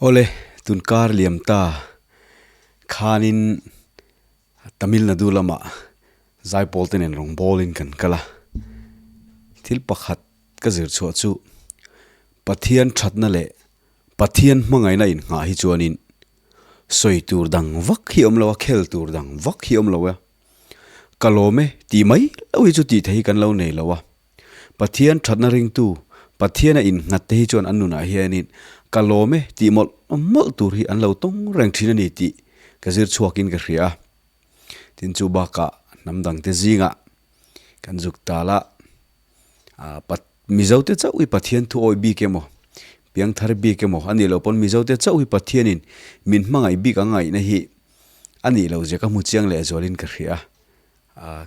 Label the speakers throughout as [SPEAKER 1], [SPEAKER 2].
[SPEAKER 1] Awle, tunkar liam ta khanin Tamil Nadu lamah Zaipawl te nen rawn bawlin kan kal a, thil pakhat ka zir chhuah chu Pathian thatna leh Pathian hmangaihna innghah hi chuanin sawi tur dang vak hi awm lo a, khel tur dang vak hi awm lo a, ka lawm e tih mai lo hi chu tih theih hi kan lo nei lo a, Pathian thatna ringtu, Pathiana innghat te hi chuan an nunah hianin ka lawm e tih mawlh mawlh tur hi an lo tawng reng thin a ni tih ka zir chhuakin ka hria a. Tin chu bakah hnam dangte zingah kan zuk tal a, Mizote chauh hi Pathian thu awih bik emaw, piangthar bik emaw a nih loh pawn Mizote chauh hi Pathianin min hmangaih bik ang ngaihna hi a nih loh zia ka hmu chiang leh zualin ka hria.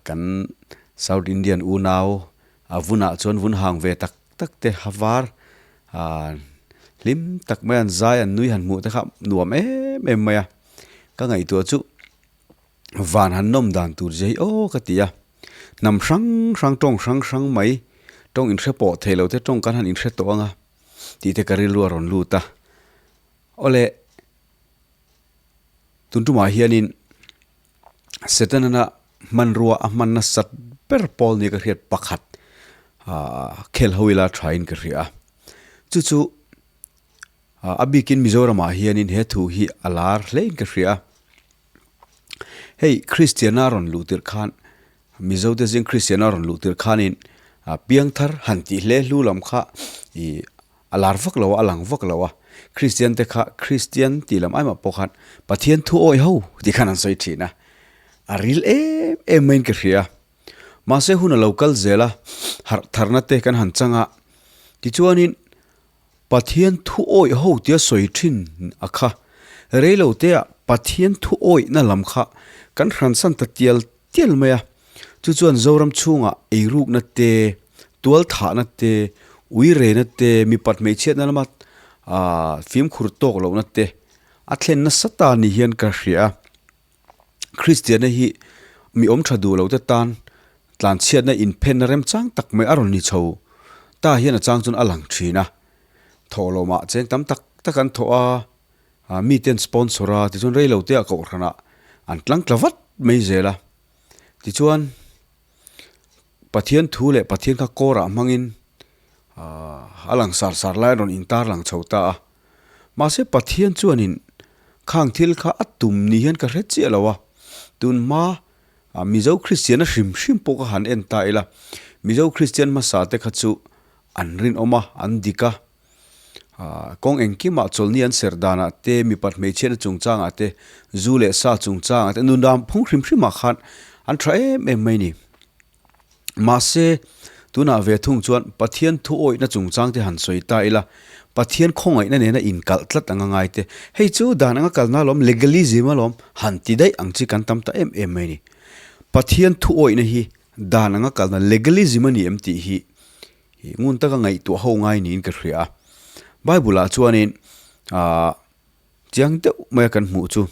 [SPEAKER 1] Kan South Indian unau vunah chuan vun hang ve tak tak te ha var hlim tak mai an zai an nui han hmuh te kha nuam em em mai a, ka ngaihtuah chu Van han nawm dan tur zia hi aw ka ti a, hnam hrang hrang tawng hrang hrang mai tawng inhre pawh thei lo te tawng kan han inhre tawh ang a tih te ka rilru a rawn lut a. Awle tun tumah hianin Setana hmanrua a hman nasat ber pawl nia ka hriat pakhat ah khel ho ila thain ka hria a, chu chu a bikin Mizoramah hianin he thu hi a lar hlein ka hria a. Hei Kristiana rawn luh tirh khan Mizo te zing Kristiana rawn luh tirh khanin piangthar han tih hle hlu lam kha ih a lar vak lo a, a lang vak lo a. Kristian te kha Kristian tih lam aimah pawh khan Pathian thu awih ho tih khan an sawi thin a, a ril em em maiin ka hria. Mahse hun a lo kal zel a, harh tharna te kan han chang a, tichuanin Pathian thu awih ho tia sawi thin a kha. Reilo te ah Pathian thu awihna lam kha kan hransan ta tial tial mai a. Chu chuan Zoram chhungah eirukna te, tualthahna te, uirena te, mipat hmeichhiatna lama fimkhur tawk lohna te a thlen nasa ta ni hian ka hria a. Kristianna hi mi awm tha duh lo te tan tlanchhiatna inphenna remchang tak mai a rawn ni chho ta hian a chang chuan a lang thin a. Thawhlawmah cheng tam tak tak an thawh a, miten sponsor a tichuan rei lo te ah kohhranah an tlang tla vat mai zel a. Tichuan Pathian thu leh Pathian kha kawrah hmangin a lang sar sar lai a rawn intar lang chho ta a. Mahse Pathian chuanin khang thil kha a tum ni hian ka hre chiah lo a, tun hma Mizo Kristiana hrim hrim pawh ka han en ta ila, Mizo Kristian hmasa te kha chu an rinawm a, an dik a, kawng engkimah chawlhni an serh danah te, mipat hmeichhiatna chungchangah te, zu leh sa chungchangah te, nunram phung hrim hrimah khan an tha em em mai ni. Mahse, tunah ve thung chuan Pathian thu awihna chungchang te han sawi ta ila, Pathian khawngaihna nena inkalh tlat anga ngai te, hei chu dan anga kalna alawm, legalism alawm, han ti daih ang chi kan tam ta em em mai a ni. Pathian thu awihna hi dan anga kalna, legalism a ni em tih hi ngun taka ngaihtuah ho ngai niin ka hria a. Bible-ah chuanin aah chiang deuh maia kan hmuh chu,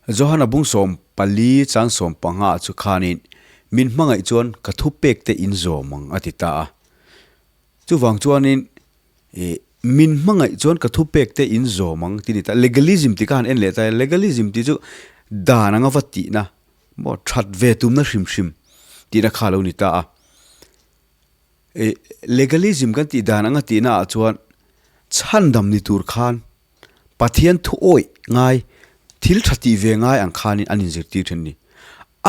[SPEAKER 1] Johana bung 14 chang 15 ah chu khanin, Min hmangaih chuan ka thupek te in zawm ang a ti ta a. Chuvang chuanin ih min hmangaih chuan ka thupek te in zawm ang ti ni ta. Legalism tih kha han en leh ta e. Legalism tih chu dan anga va tihna maw that ve tumna hrim hrim tihna kha a lo ni ta a. Ih legalism kan tih dan anga tihna ah chuan chhandam ni tur khan Pathian thu awih ngai, thil tha tih ve ngai ang khanin an inzirtir thin a ni.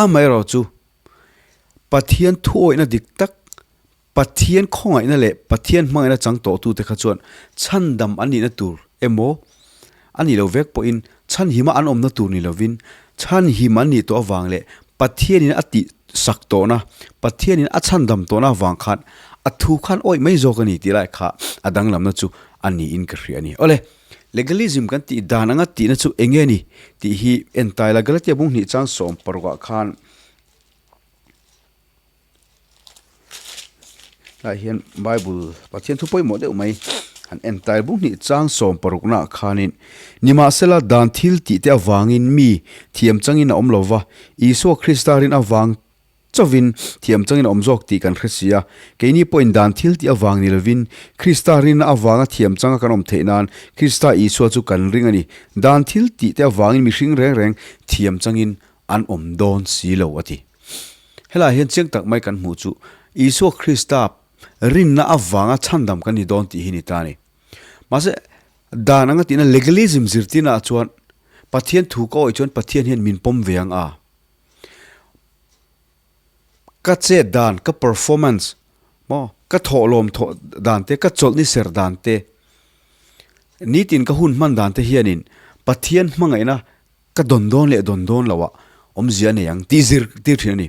[SPEAKER 1] Amaherawh chu, Pathian thu awihna dik tak, Pathian khawngaihna leh Pathian hmangaihna chang tawhtute kha chuan chhandam an nihna tur emaw, a nih loh vek pawhin chhanhima an awmna tur ni lovin, chhanhim an nih tawh avang leh Pathianin a tih sak tawhna, Pathianin a chhandam tawhna avang khan a thu khan awih mai zawk a ni tih lai kha a danglamna chu a niin ka hria a ni. Awle, legalism kan tih dan anga tihna chu eng nge ni tih hi en ta ila, Galatia bung hnih chang 16 ah khan tlaiah hian Bible Pathian thu pawimawh deuh mai han en ta ila, bung hnih chang 16 naah khanin nimahsela dan thil tih te avangin mi thiam changin a awm lova, Isua Krista rin avang. chauhin thiam changin a awm zawk tih kan hre si a. Keini pawhin dan thil tih avang ni lovin Krista rinna avanga thiam changa kan awm theih nan Krista Isua chu kan ring a ni. Dan thil tih te avangin mihring reng reng thiam changin an awm dawn si lo a ti. Helaiah hian chiang tak mai kan hmuh chu Isua Krista rinna avanga chhandam kan ni dawn tih hi ni ta a ni. Mahse, dan anga tihna legalism zirtirnaah chuan Pathian thu ka awih chuan Pathian hian min pawm ve ang a. Ka chet dan, ka performance maw, ka thawhlawm thawh dan te, ka chawlhni ser dan te, nitin ka hun hman dan te hianin Pathian hmangaihna ka dawn dawn leh dawn dawn loh ah awmzia a nei ang tih zir tir thin a ni.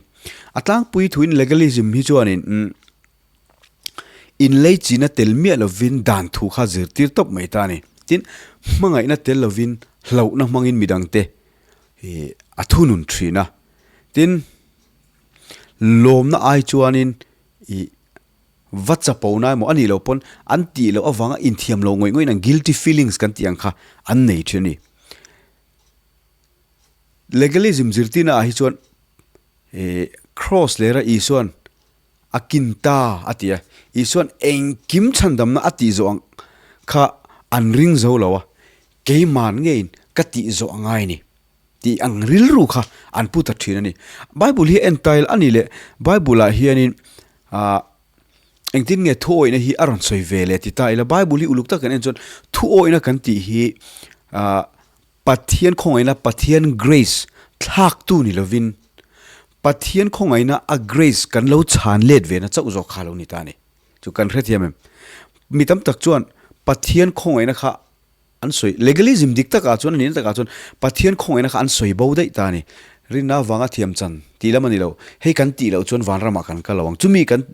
[SPEAKER 1] A tlangpui thuin legalism hi chuanin inlei china tel miah lovin dan thu kha zirtir tawp mai ta a ni. Tin, hmangaihna tel lovin hlauhna hmangin midangte a thunun thin a. Tin, lawmna ai chuanin ih va chapo na emaw a nih loh pawn an tih loh avanga inthiam loh ngawih ngawih in ang guilty feelings kan tih ang kha an nei thin a ni. Legalism zirtirna ah hi chuan ih cross lera Isuan a kin ta a ti a, Isuan engkim chhandamna a tih zawh ang kha an ring zo lo a, keiman ngeiin ka tih zawh a ngai a ni. Tih ang rilru kha an pu ta thin a ni. Bible hi entail a ni leh Bible ah hianin ah engtin nge thuawihna hi a rawn sawi ve leh ti ta ila Bible hi uluk tak kan en chuan thuawihna kan tih hi ah Pathian khawngaihna Pathian grace thlaktu ni lovin Pathian khawngaihna a grace kan lo chhan let ve na chauh zawk kha lo ni ta a ni. Chu kan hrethiam em? Mi tam tak chuan Pathian khawngaihna kha An sawi, legalism dik takah chuan a nihna takah chuan Pathian khawngaihna kha an sawi bo daih ta a ni. Rinna avanga thiam chan tih lam a ni lo. Hei kan tih loh chuan vanramah kan kal lo ang. Chumi kan,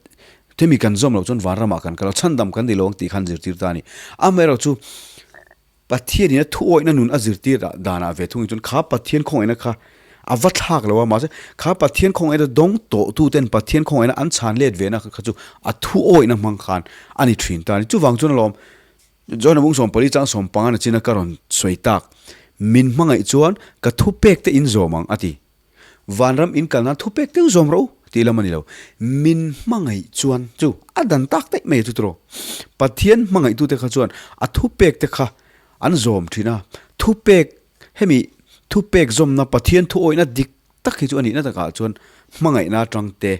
[SPEAKER 1] hemi kan zawm loh chuan vanramah kan kal lo, chhandam kan ni lo ang tih kha an zirtir ta a ni. Amaherawh chu Pathianin a thuawihna nun a zirtir danah ve thungin chuan kha Pathian khawngaihna kha a va thlak lo a, mahse kha Pathian khawngaihna dawng tawhtuten Pathian khawngaihna an chhan let ve na kha chu a thuawihna hmang khan a ni thin ta a ni. Chuvang chuan alawm John Abung 14 chang 15 na china ka rawn sawi tak, Min hmangaih chuan ka thupek te in zawm ang, a ti. Vanram in kal nan thupek deuh zawm rawh u, tih lam a ni lo. Min hmangaih chuan chu a dan tak daih mai a chu tiraw. Pathian hmangaihtute kha chuan a thupek te kha an zawm thin a, thupek hemi thupek zawmna Pathian thuawihna dik tak hi chu a nihna takah chuan hmangaihna atang te,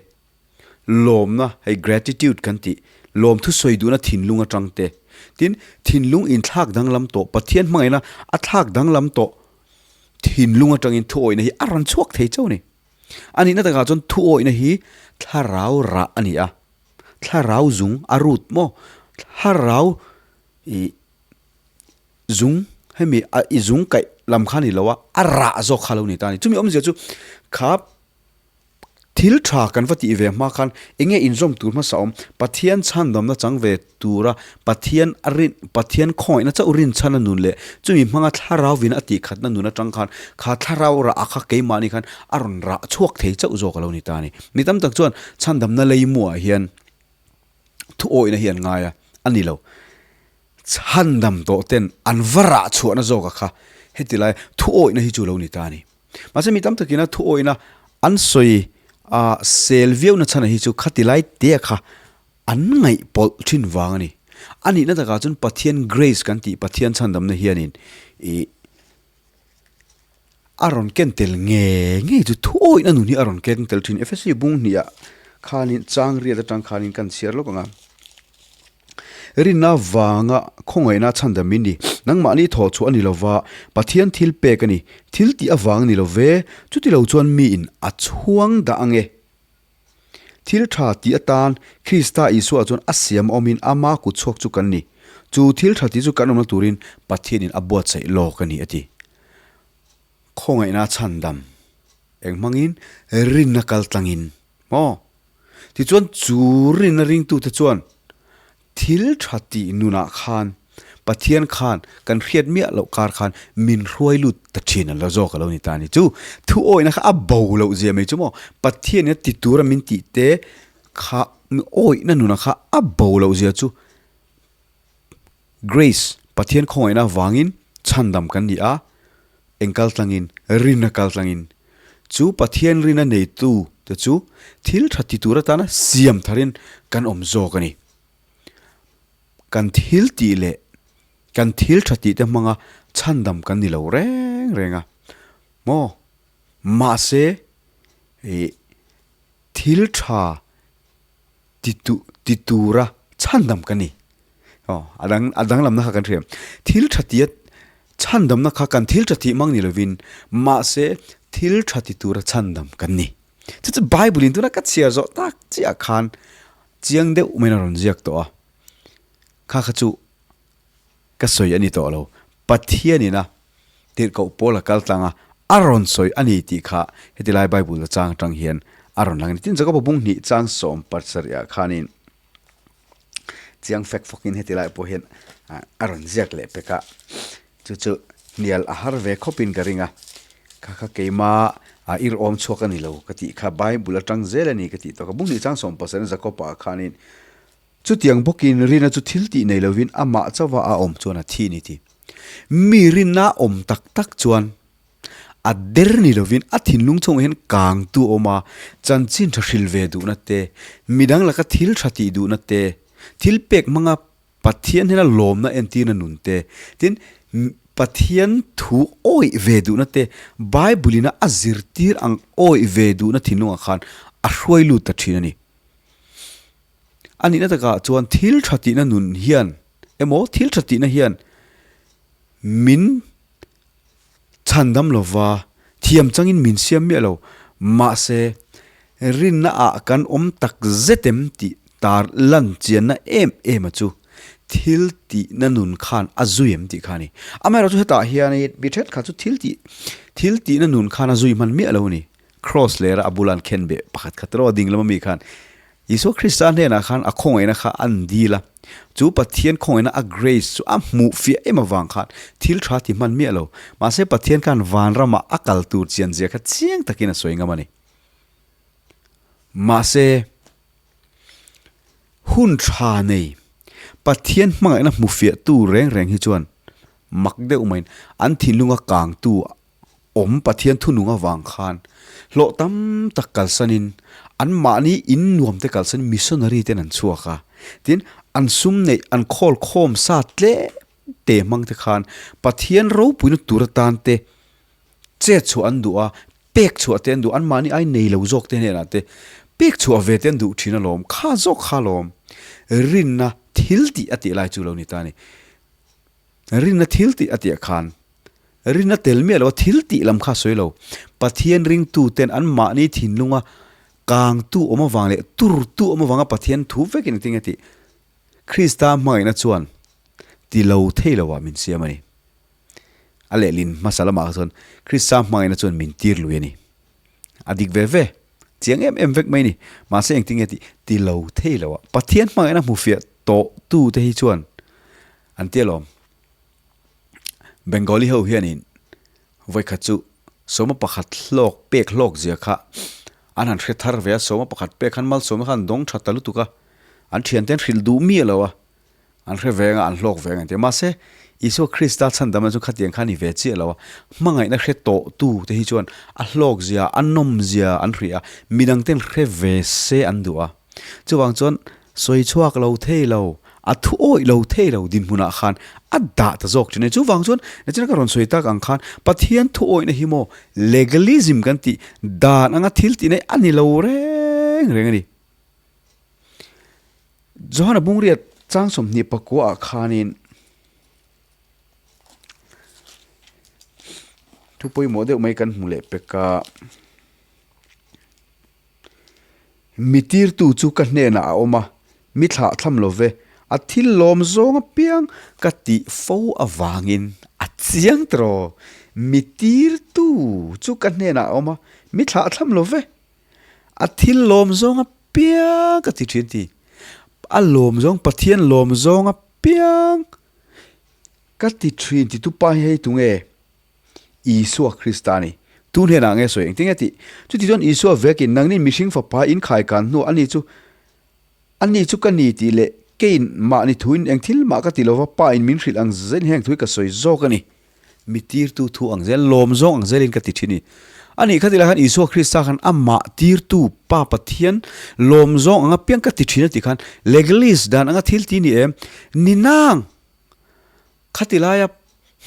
[SPEAKER 1] Lawmna, hei gratitude kan tih, lawmthu sawi duhna thinlung atang te. Tin, thinlung inthlak danglam tawh, Pathian hmangaihna a thlak danglam tawh thinlung atangin thuawihna hi a rawn chhuak thei chauh a ni. A nihna takah chuan thuawihna hi thlarau rah a ni a, thlarau zung a root maw, thlarau ih zung hemi a i zung kaih lam kha a ni lo a, a rah zawk kha a lo ni ta a ni. Chumi awmzia chu kha. Thil tha kan va tih ve hma khan enge inzawm tur hmasa awm? Pathian chhandawmna chang ve tura Pathian a rin, Pathian khawngaihna chauh rinchhan a nun leh chumi hmanga thlarau vin a tihkhatna nun atang khan kha thlarau rah kha keimahni khan a rawn rah chhuak thei chauh zawk a lo ni ta a ni. Mi tam tak chuan chhandamna leimuah hian thuawihna hi an ngai a, a ni lo. Chhandam tawh ten an va rah chhuahna zawka kha heti lai thuawihna hi chu lo ni ta a ni. Mahse mi tam takin a thuawihna an sawi a sel viau na chhana hi chu khati lai te kha an ngaih pawlh thin vang a ni. A nihna takah chuan Pathian grace kan tih Pathian chhandamna hianin ih a rawn ken tel nge nge chu thuawihna nun hi a rawn ken tel thin. Efesi bung hniah khanin chang riat atang khanin kan chhiar lawk ang a. Rinna vanga khawngaihna chhandam in ni. Nangmahni thawh chhuah a ni lova, Pathian thil pek a ni. Thil tih avang a ni lo ve, chuti lo chuan miin a chhuang dah ang e. Thil tha tih atan Krista Isua chuan a siam awmin ama kut chhuak chu kan ni. Chu thil tha tih chu kan awmna turin Pathianin a buatsaih lawk a ni, a ti. Khawngaihna chhandam eng hmangin rinna kal tlangin maw? Tichuan chu rinna ringtute chuan thil tha tih nunah khan Pathian khan kan hriat miah loh kar khan min hruai lut ta thin a la zawk a lo ni ta a ni. Chu thu awihna kha a bo loh zia mai chu maw? Pathianin a ti tura min tih te kha awihna nunah kha a bo loh zia chu Grace, Pathian khawngaihna vangin chhandam kan ni a, eng kal tlangin, rinna kal tlangin. Chu Pathian rinna neitu. te chu thil tha ti tur atana siam tharin kan awm zawk a ni. Kan thil tih leh kan thil tha tih te hmanga chhandam kan ni lo reng reng a maw? Mahse ih thil tha ti tu ti tura chhandam kan ni. Aw a dang a danglamna kha kan hria. Thil tha tia chhandamna kha kan thil tha tih mang ni lovin mahse thil tha ti tura chhandam kan ni. Chu chu Bible in tuna ka chhiar zawh tak chiah khan chiang deuh maiin a rawn ziak tawh a. Kha kha chu ka sawi a ni tawh lo. Pathianin a tirhkoh pawl a kal tlang a, a rawn sawi a ni tih kha heti lai Bible a chang atang hian a rawn lang a ni. Tin, Jakoba bung hnih chang sawm pasarih ah khanin chiang fek fawkin heti lai pawh hian a rawn ziak leh pek a, chu chu hnial a har ve khawpin ka ring a, kha kha keima a irhawm chhuak a ni lo ka tih kha Bible atang zel a ni ka tih tawh kha. Bung hnih chang sawm pasarih Jakoba ah khanin Chutiang bawkin Rina chu thil tih nei lovin amah chauha a awm chuan a thi ni ti. Mi Rina awm tak tak chuan a der ni lovin a thinlung chungah hian kangtu a awm a, chanchin tha hril ve duhna te, midang laka thil tha tih duhna te, thil pek hmanga Pathian hnena lawmna entirna nun te, tin, Pathian thu awih ve duhna te, Bible-ina a zirtir ang awih ve duhna thinlungah khan a hruai lut ta thin a ni. A nihna takah chuan thil tha tihna nun hian emaw thil tha tihna hian min chhandam lova, thiam changin min siam miah lo. Mahse, rinna ah kan awm tak zet em tih tar lan chianna em em a chu thil tihna nun khan a zui em tih kha a ni. Amaherawhchu hetah hian mi thenkhat chu thil tih thil tihna nun khan a zui hman miah lo a ni. Cross lera a bula an khenbeh pakhat khat erawh a ding lam ami khan Isua Krista hnenah khan a khawngaihna kha an dil a, chu Pathian khawngaihna a grace chu a hmuh fiah em avang khan thil tha ti hman miah lo. Mahse Pathian khan vanramah a kal tur chian zia kha chiang takin a sawi ngam a ni. Mahse hun tha nei Pathian hmangaihna hmu fiahtu reng reng hi chuan mak deuh maiin an thinlunga kangtu awm Pathian thunung avang khan hlawh tam tak kalsanin anmahni in nuam te kalsanin missionary ten an chhuak a, tin an sum neih an khawl khawm sa tlem te hmang te khan Pathian ropuina tur atan te chet chhuah an duh a, pek chhuah te an duh, anmahni ai nei lo zawk te hnenah te pek chhuah ve te an duh thin alawm, kha zawk kha alawm rinna thil tih a tih lai chu lo ni ta a ni. Rinna thil tih a tih khan rinna tel miah lo a thil tih lam kha a sawi lo. Pathian ringtu ten an mahni thinlunga kangtu awm avang leh turtu awm avanga Pathian thu vekin engtin nge tih Krista hmangaihna chuan ti lo thei lo ah min siam a ni. A lehlin hmasa lamah kha chuan Krista hmangaihna chuan min tir lui a ni. A dik ve ve, chiang em em vek mai a ni. Mahse engtin nge tih ti lo thei lo ah Pathian hmangaihna hmufiah tawh tu te hi chuan An ti alawm. Bengali ho hianin vawikhat chu sawma pakhat hlawk pek hlawk zia kha an han hre thar ve a, sawma pakhat pek khan malsawmna khan an dawng tha ta lutuk a, an thiante an hrilh duh miah lo a, an hre veng a, an hlawk veng an ti a. Mahse, Isua Krista chhandamna chu khatiang kha a ni ve chiah lo a, hmangaihna hre tawh tu te hi chuan a hlawk zia, a nawm zia an hrih a, midangten hre ve se an duh a. Chuvang chuan Sawi chhuak lo thei lo, a thu awih lo thei lo dinhmunah khan a dah ta zawk thin a ni. Chuvang chuan nachina ka rawn sawi tak ang khan Pathian thu awihna hi maw legalism kan tih dan anga thil tih nei a ni lo reng reng a ni. Johana Bungriat chang 29 ah khanin thu pawimawh deuh mai kan hmu leh pek a. Mi tirtu chu ka hnenah a awm a, mi thlah thlam lo ve, a thil lawm zawng apiang ka tih fo avangin a chiang tawh. Mi tirtu chu ka hnenah a awm a, mi thlah thlam lo ve, a thil lawm zawng apiang ka ti thin ti. A lawm zawng, Pathian lawm zawng apiang ka ti thin ti tu pa hi hei tunge? Isua Krista a ni. Tu hnenah nge sawi engtin nge tih? Chuti chuan Isua vekin, Nangni mihring fapa in khaikan hnuah ani chu ani chu ka ni tih leh keiin mahni thuin eng thil mah ka ti lova Pa in min hrilh ang zel heng thu hi ka sawi zawk a ni. Mi tirtu thu ang zel, lawm zawng ang zelin ka ti thin i. Ani kha tilai khan Isua Krista khan amah tirtu Pa Pathian lawm zawng anga piang ka ti thin a ti khan legalist dan anga thil ti ni em? Ni nang! Khati laia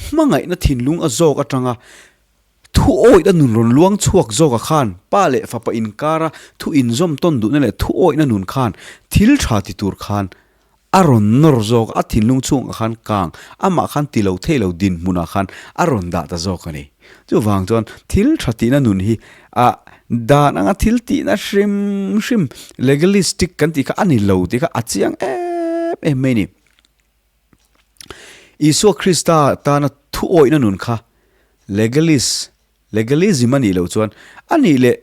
[SPEAKER 1] hmangaihna thinlung a zawk atanga thu awihna nun rawn luang chhuak zawka khan Pa leh Fapa inkara thu inzawm tawn duhna leh thu awihna nun khan thil tha ti tur khan a rawn nawr zawk a, a thinlung chhungah khan kang amah khan ti lo thei lo dinhmunah khan a rawn dah ta zawk a ni. Chuvang chuan thil tha tihna nun hi a dan anga thil tihna hrim hrim legalistic kan tih kha a ni lo tih kha a chiang em em mai a ni. Isua Krista tana thu awihna nun kha legalist, legalism a nih loh chuan a nih leh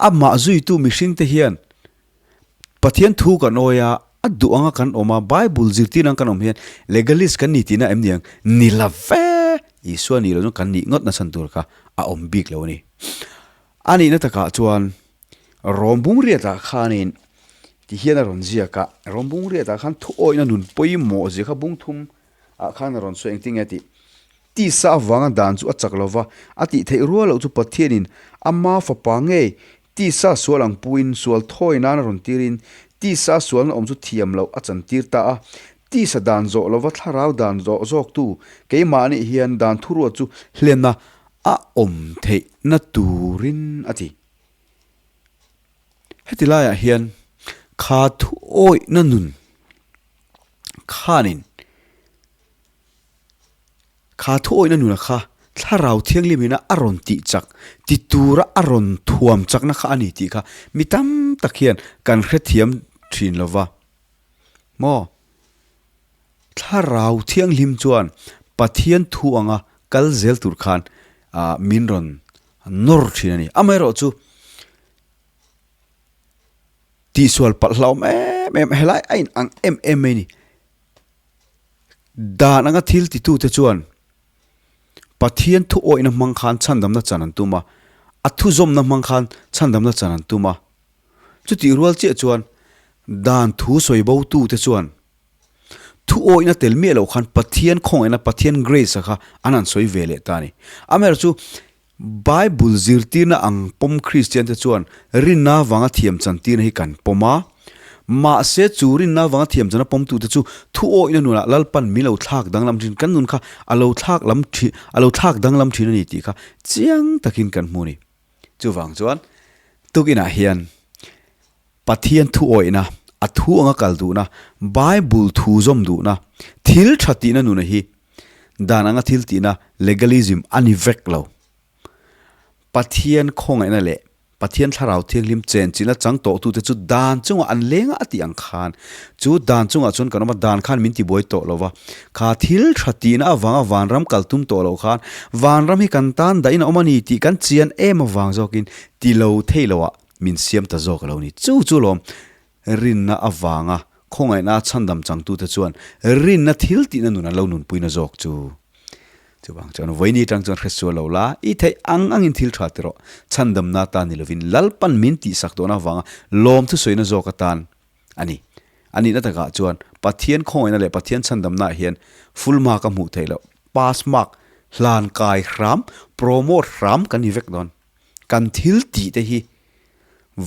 [SPEAKER 1] amah zuitu mihringte hian Pathian thu kan awi a, a duh anga kan awm a, Bible zirtir ang kan awm hian legalist kan ni tihna em ni ang? Ni la ve! Isua nih loh chuan kan nih ngawt nachhan tur kha a awm bik lo a ni. A nihna takah chuan Rom bungriatah khanin ti hian a rawn ziak a, Rom bungriatah khan thu awihna nun pawimawh zia kha bung thum ah khan a rawn sawi engtin nge tih. Tisa avanga dan chu a chak lo va, a tih theih rual loh chu Pathianin ama fapa ngei tisa sual ang puin sual thawi nan a rawn tirin tisa sualna awm chu thiam loh a chantir ta a. Tisa dan zawh lova thlarau dan zawh zawktu keimahni hian dan thuruat chu hlenna a awm theihna turin a ti. Heti laiah hian kha thu awihna nun khanin kha thu awihna nuna kha thlarau thianghlimina a rawn tih chak, ti tura a rawn thuam chakna kha a ni tih kha mi tam tak hian kan hrethiam thin lo va. Maw? Thlarau thianghlim chuan Pathian thu anga kal zel tur khan min rawn nawr thin a ni. Amaherawhchu tihsual palh hlauhawm em em, helai a inang em em mai a ni. Dan anga thil titute chuan Pathian thu awihna hmang khan chhandamna chan an tum a, a thuzawmna hmang khan chhandamna chan an tum a. Chutih rual chiah chuan dan thu sawi botute chuan thu awihna tel miah loh khan Pathian khawngaihna, Pathian grace-a kha an han sawi ve leh ta a ni. Amaherawhchu Bible zirtirna ang pawm Kristiante chuan rinna avanga thiam chantirna hi kan pawm a, mahse chu rinna avanga thiam chana pawmtute chu thu awihna nunah Lalpan min lo thlak danglam thin, kan nun kha a lo thlak lam thin, a lo thlak danglam thin a ni tih kha chiang takin kan hmu a ni. Chuvang chuan tukinah hian Pathian thu awihna, a thu anga kal duhna, Bible thu zawm duhna, thil tha tihna nuna hi dan anga thil tihna, legalism, a ni vek lo. Pathian khawngaihna leh Pathian Thlarau Thianghlim chenchilhna chang tawhtute chu dan chungah an leng a a tih ang khan chu dan chungah chuan kan awm a, dan khan min tibuai tawh lo va, kha thil tha tihna avanga vanram kal tum tawh loh khan vanram hi kan tan dahin a awm a ni tih kan chian em avang zawkin ti lo thei loah min siam ta zawk a lo ni. Chu chu lawm rinna avanga khawngaihna a chhandam changtute chuan rinna thil tihna nun an lo nunpuina zawk chu. Chuvang chuan vawiini atang chuan hresual lo la, i theih ang angin thil tha ti rawh. Chhandamna atan ni lovin Lalpan min tihsak tawhna avanga lawm thusawiina zawk atan a ni. A nihna takah chuan Pathian khawngaihna leh Pathian chhandamnaah hian full mark a hmuh theih loh, pass mark, hlan kai hram, promote hram kan ni vek dawn. Kan thil tih te hi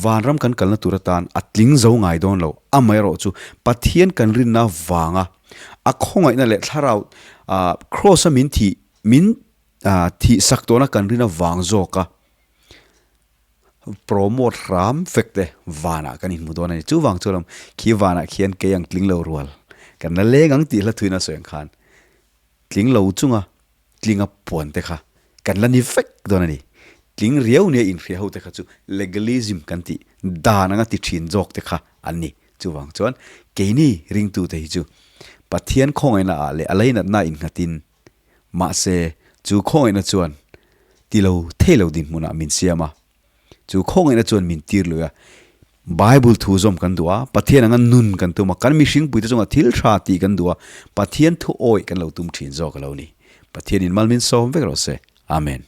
[SPEAKER 1] vanram kan kalna tur atan a tling zo ngai dawn lo. Amaherawh chu Pathian kan rinna vanga a khawngaihna leh thlarau Kraws-a min thih min thih sak tawhna kan rin avang zawka promote hram vek te vanah kan inhmu dawn a ni. Chuvang chu lawm khi vanah khian kei ang tling lo rual kan la leng ang tih hla thuin a sawi ang khan tling lo chunga tlinga puan te kha kan la ni vek dawn a ni. Tling riau nia inhria ho te kha chu legalism kan tih dan anga ti thin zawk te kha an ni. Chuvang chuan keini ringtute hi chu Pathian khawngaihna ah leh a lainatna innghatin mahse chu khawngaihna chuan ti lo thei lo dinhmunah min siam a. Chu khawngaihna chuan min tir lui a, Bible thu zawm kan duh a, Pathian anga nun kan tum a, kan mihringpuite chungah thil tha tih kan duh a, Pathian thu awih kan lo tum thin zawk a lo ni. Pathianin mal min sawm vek rawh se. Amen.